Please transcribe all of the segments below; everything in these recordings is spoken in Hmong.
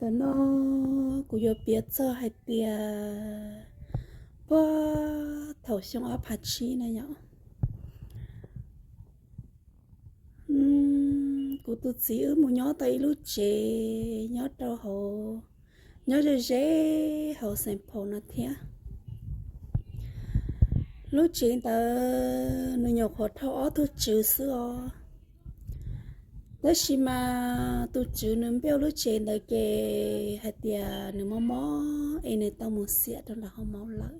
Ntawm no kuv yuav piav txog hais tias puag thaum xyoo ob phav tsib na yom, kuv tus txiv wb mus nyob tau ib lub tsev nyob rau hauv, nyob ze ze hauv Saint Paul no thiab. Lub tsev ntawd nws nyuam qhuav dhau ob tug tswv xwb os. Tab sis mas tus tswv nws build lub tsev ntawd ces hais tias nws mob mob es nws tau mus xiam rau nram hoo mauv lawm.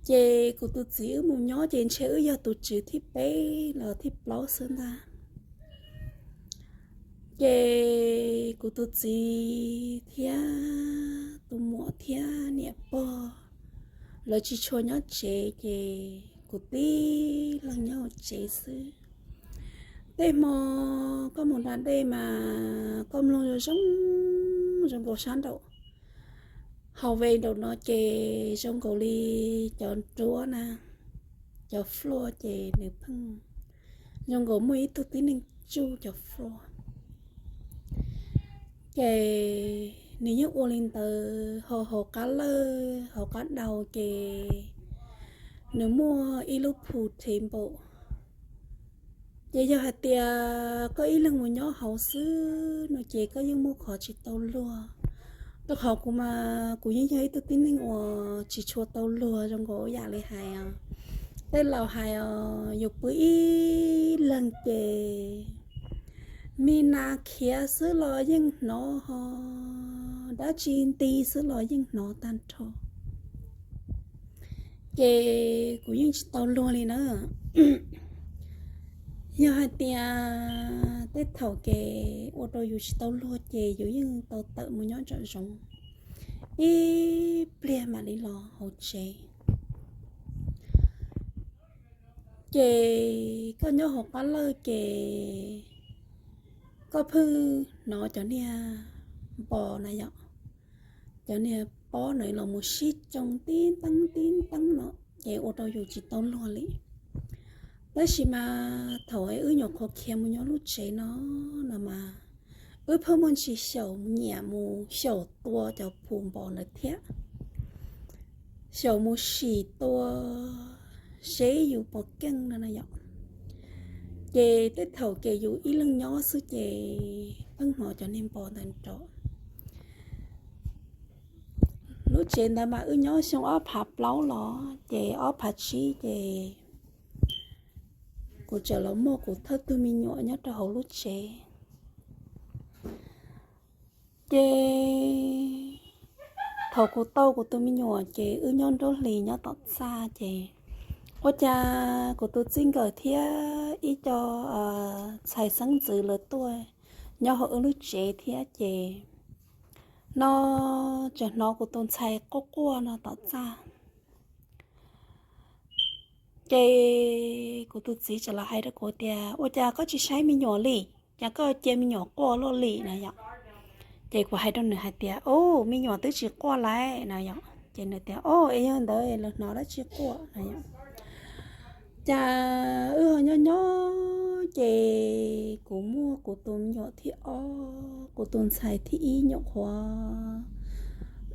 Ces kuv tus txiv wb mus nyob ces ntshe wb yog tus tswv thib peb los thib plaub xwb ntag. Ces kuv tus txiv thiab tus muam thiab niam pog lawv tsis tshua nyob tsev ces kuv tib leeg nyob hauv tsev xwb. Tej hmo koj mus da dej mas koj mloog zoo zoo, zoo nkaus sab nraum, hauv ve nraum no ces zoo nkaus li cov nruab na, cov floor ces nws pheej zoo nkaus muaj ib tug tib neeg tsuj cov floor. Ces nws yeej ua li ntawd, ho hauv qab lawj hauv qab dau ces nws muaj ib lub pool table. Ces yog hais tias koj ib leeg mus nyob hauv xwb no ces koj yeej muaj qhov tsis tau luag. Rau qhov kuv mas kuv yeej yog ib tug tib neeg uas tsis tshua tau luag zoo nkaus yam li hais os, tej laus hais os, yus pw ib leeg ces me nas khiav xwb los yeej hnov, ho dab tsi nti xwb los yeej hnov tag nrho. Ces kuv yeej tsis tau luag li na. Yog hais tias tej thaum ces ua rau yus tsis tau luag ces yus yeej tau tawm mus nyob tsom zoov ib pliag mam li los hauv tsev. Ces koj nyob hauv qab lawj ces koj pheej hnov cov niag npos na yom, cov niag pob na los mus sib tsoo tib teeb tib teeb no, ces ua rau yus tsis tau luag li. Tab sis mas thaum wb nyuam qhuav khiav mus nyob lub tsev no, no mas wb pheej muaj ntsis xyaum nyiam mus xyaum tua cov pool npos ntawd thiab, xyaum mus sim tua seb yus puas keej no na yom. Ces tej thaum ces yus ib leeg nyob xwb ces pheej hnov cov niag npos ntawd nrov. Lub tsev ntawd mas wb nyob xyoo ob phav plaub los ces ob phav tsib ces kuv txawm los muaj kuv thawj tug me nyuam nyob rau hauv lub tsev. Ces thaum kuv tau kuv tus me nyuam ces wb nyob nruab hlis nyob tom txaj ces ua cas kuv tus txij nkawm thiab ib co ntxhais xeeb ntxwv lawv tuaj nyob hauv wb lub tsev thiab ces no tseem hnov kuv tus ntxhais quaj quaj no tom txaj. Ces kuv tus txiv txawm los hais rau kuv tias, ua cas koj tsis saib me nyuam li? Cas koj cia me nyuam quaj luaj li na yom? Ces kuv hais rau nws hais tias, o, me nyuam twb tsis quaj lawm na yom. Ces nws tias, o, es yog ntawd lawv hnov dab tsi quaj na yom. Cas wb ho nyob nyob ces kuv muaj kuv tus me nyuam thib ob, kuv tus ntxhais thib ib nyuam qhuav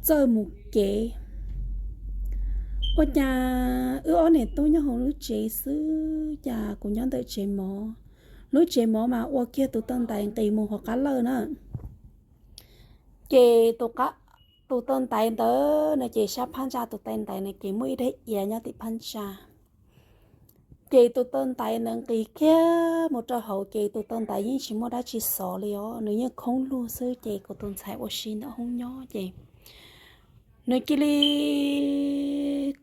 txawj mus kev. Ua cas wb ob niam tub nyob hauv lub tsev xwb, cas kuv nyob ntawm tsev mov. Lub tsev mov mas ua kiag tus taw ntaiv nqis mus hauv qab lawj na. Ces tus taw ntaiv ntawd no ces sab phab ntsa tus taw ntaiv no ces muaj ib daim iav nyob tim phab ntsa. Ces tus taw ntaiv ntawd nqis kiag mus rau hauv ces tus taw ntaiv yeej tsis muaj dab tsi xov li os, nws yeej khoob lug xwb ces kuv tus ntxhais ua si ntawm hoob nyob ces nws cia li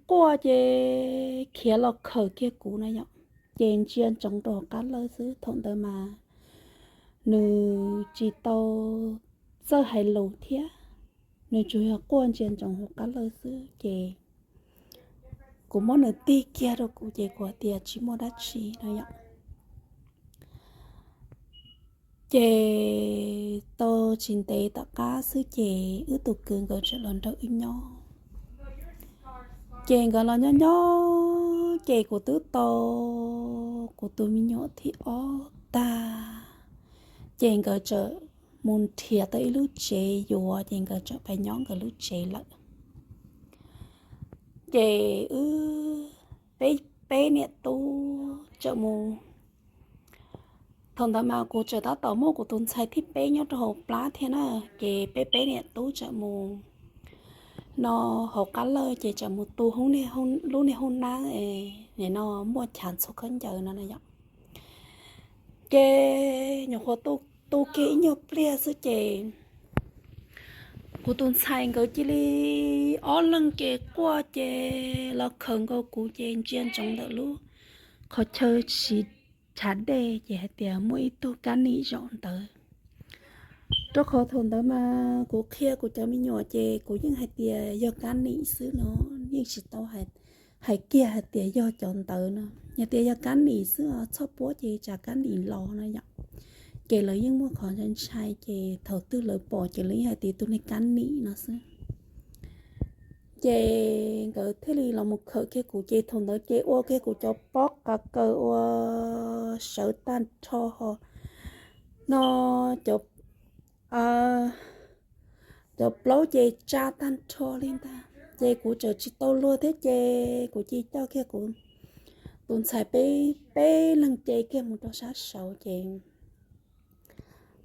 quaj ces khiav los khawm kiag kuv na yom. Ces ntsia ntsoov rau hauv qab lawj xwb, thaum ntawd mas nws tsis tau txawj hais lus thiab, nws tsuas yog quaj ntsia ntsoov hauv qab lawj xwb ces kuv muab nws tig kiag rau kuv ces kuv tias tsis muaj dab tsi no yom. Ces tau tsis ntev tom qab xwb ces wb tus kwv nkawd txawm los nrog wb nyob. Ces nkawd los nyob nyob ces kuv twb tau kuv tus me nyuam thib ob tag, ces nkawd txawm mus nrhiav tau ib lub tsev yuav ces nkawd txawm pais nyob nkawd lub tsev lawm. Ces wb, peb, peb niam tub txawm mus. Thaum ntawd mas kuv tseem tab tom muaj kuv tus ntxhais thib peb nyob rau hauv plab thiab na, ces peb peb niam tub txawm mus no hauv qab lawj ces txawm mus tu lub niag hoob nab no muaj chav ntxhua khaub ncaws no na yom. Ces nyuam qhuav tu kiag ib nyuag pliag xwb ces kuv tus ntxhais nkawd cia li ob leeg ces quaj ces los khawm nkaus kuv ces ntsia ntsoov ntawm lub qhov chaw siv chav dej ces hais tias muaj ib tug kab nim zaum ntawd. Rau qhov thaum ntawd mas kuv qhia kuv cov me nyuam ces kuv yeej hais tias yog kab nim xwb no, yeej tsis tau hais kiag hais tias yog cov ntawd no. Yog tias yog kab nim xwb txhob puab ces tsam kab nim los no yom. Ces lawv yeej muaj qhov ntshai ntshai ces thaum twg lawv pom ces lawv yeej hais tias tus niag kab nim no xwb. Ces nkawd thiaj li los mus khawm kiag kuv ces thaum ntawd ces ua kiag kuv cov pob qa kaws ua sawv tag nrho ho no cov plaub ces tsa tag nrho li ntag. Ces kuv tseem tsis tau luag thiab ces kuv cia coj kiag kuv tus ntxhais peb, peb leeg ce kiag mus rau sab saud ces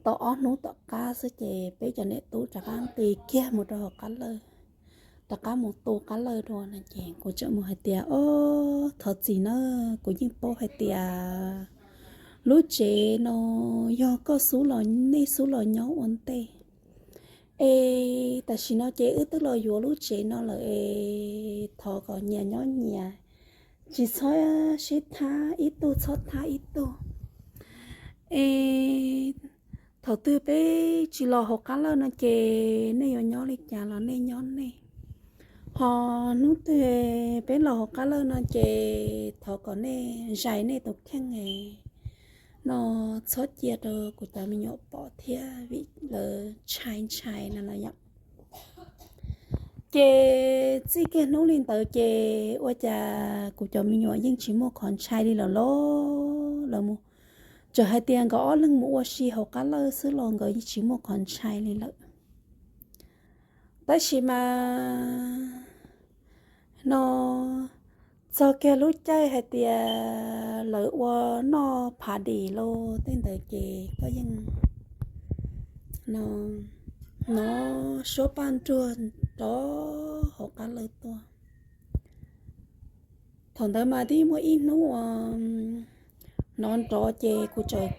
tau ob hnub tom qab xwb ces peb cov niam tub rov qab nqis kiag mus rau hauv qab lawj, rov qab mus tu qab lawj dua no ces kuv tseem mus hais tias, Ob, thov txim na, kuv yeej paub hais tias lub tsev no yog koj xub los, nej xub los nyob ua ntej es tam sim no ces wb twb los yuav lub tsev no lawm es thov kom nyias nyob nyias, tsis txhob sib thab ib tug txhob thab ib tug es thaum twg peb tsis los hauv qab lawj no ces nej yuav nyob li cas los nej nyob nej, ho hnub twg peb los hauv qab lawj no ces thov kom nej zais nej tus kheej no txhob cia rau kuv cov me nyuam pom thiab vim lawv ntshai ntshai no no yom. Ces txij kiag hnub li ntawd ces ua cas kuv cov me nyuam yeej tsis muaj qhov ntshai li lawm los lawv mus, txawm hais tias nkawd ob leeg mus ua si hauv qab lawj xwb los nkawd yeej tsis muaj qhov ntshai li lawm. Tab sis mas no txog kiag lub caij hais tias lawv ua noj phav dim los tej ntawd ces koj yeej no hnov suab paj nruag nrov hauv qab lawj tuaj. Thaum ntawd mas twb muaj ib hnub uas hnov nrov ces kuv txawm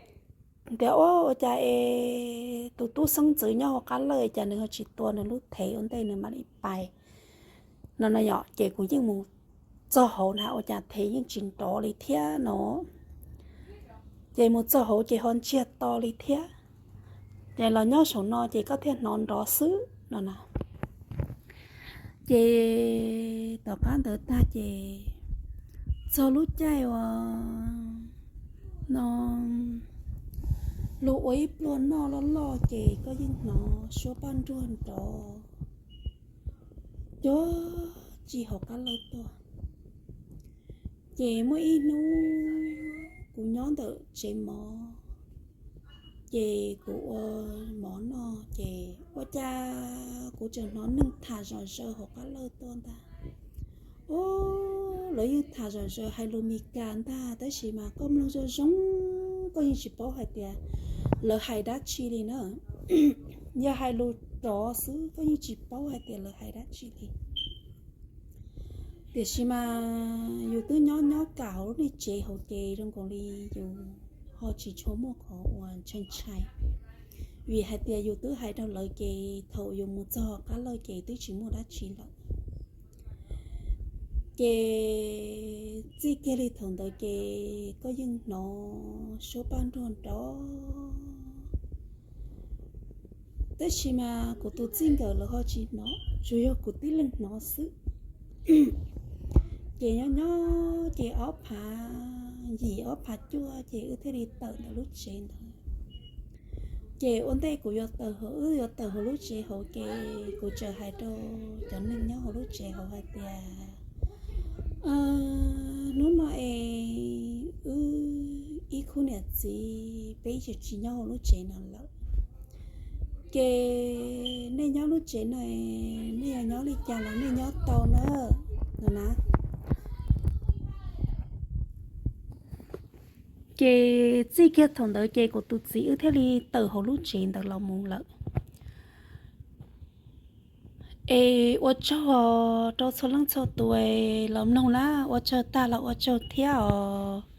tias, Ua cas es tus tub xeeb ntxwv nyob hauv qab lawj cas nws ho tsis tua nws lub thev ua ntej nws mam li pais no no yom. Ces kuv yeej mus txog hauv na ua cas thev yeej tsis nrov li thiab no. Ces mus txog hauv ces ho ntsiag to li thiab. Ces los nyob saum no ces koj thiaj hnov nrov xwb no na. Ces tom qab ntawd tag ces txog lub caij uas no luag ua ib pluag noj loj loj ces koj yeej hnov suab paj nruag nrov cuag tsi hauv qab lawj tuaj. Ces muaj ib hnub kuv nyob ntawm tsev mov, ces kuv ua mov noj ces ua cas kuv tseem hnov neeg tham zom zaws hauv qab lawj tuaj ntag. Ub, lawv yeej tham zom zaws hais lus Mis Kas ntag, tab sis mas koj mloog zoo zoo, koj yeej tsis paub hais tias lawv hais dab tsi li na. Yog hais lus rov xwb, koj yeej tsis paub hais tias lawv hais dab tsi li. Tiam sis mas yus twb nyob nyob kam hauv lub niag tsev hauv ces zoo nkaus li yus ho tsis tshua muaj qhov uas ntshai ntshai, vim hais tias yus twb hais rau lawv ces thaum yus mus txog qab lawj ces twb tsis muaj dab tsi lawm. Ces txij kiag li thaum ntawd ces koj yeej hnov suab paj nruag nrov, tab sis mas kuv tus txij nkawm lawv ho tsis hnov, tsuas yog kuv tib leeg hnov xwb. Ces nyob nyob ces ob phav yim ob phav cuaj ces wb thiaj li tawm ntawm lub tsev ntawd. Ces ua ntej kuv yuav tawm hauv, wb yuav tawm hauv lub tsev hauv ces kuv txawm hais rau cov neeg nyob hauv lub tsev hauv hais tias, hnub no es wb ib khub niam txiv peb tsis nyob hauv lub tsev no lawm. Ces nej nyob lub tsev no, nej yog nyob li cas los nej nyob tau na, no na. Ces txij kiag thaum ntawd ces kuv tus txiv wb thiaj li tawm hauv lub tsev ntawd los mus lawm. Es ua tsaug rau txhua leej txhua tus los mloog na, ua tsaug tag los ua tsaug thiab os.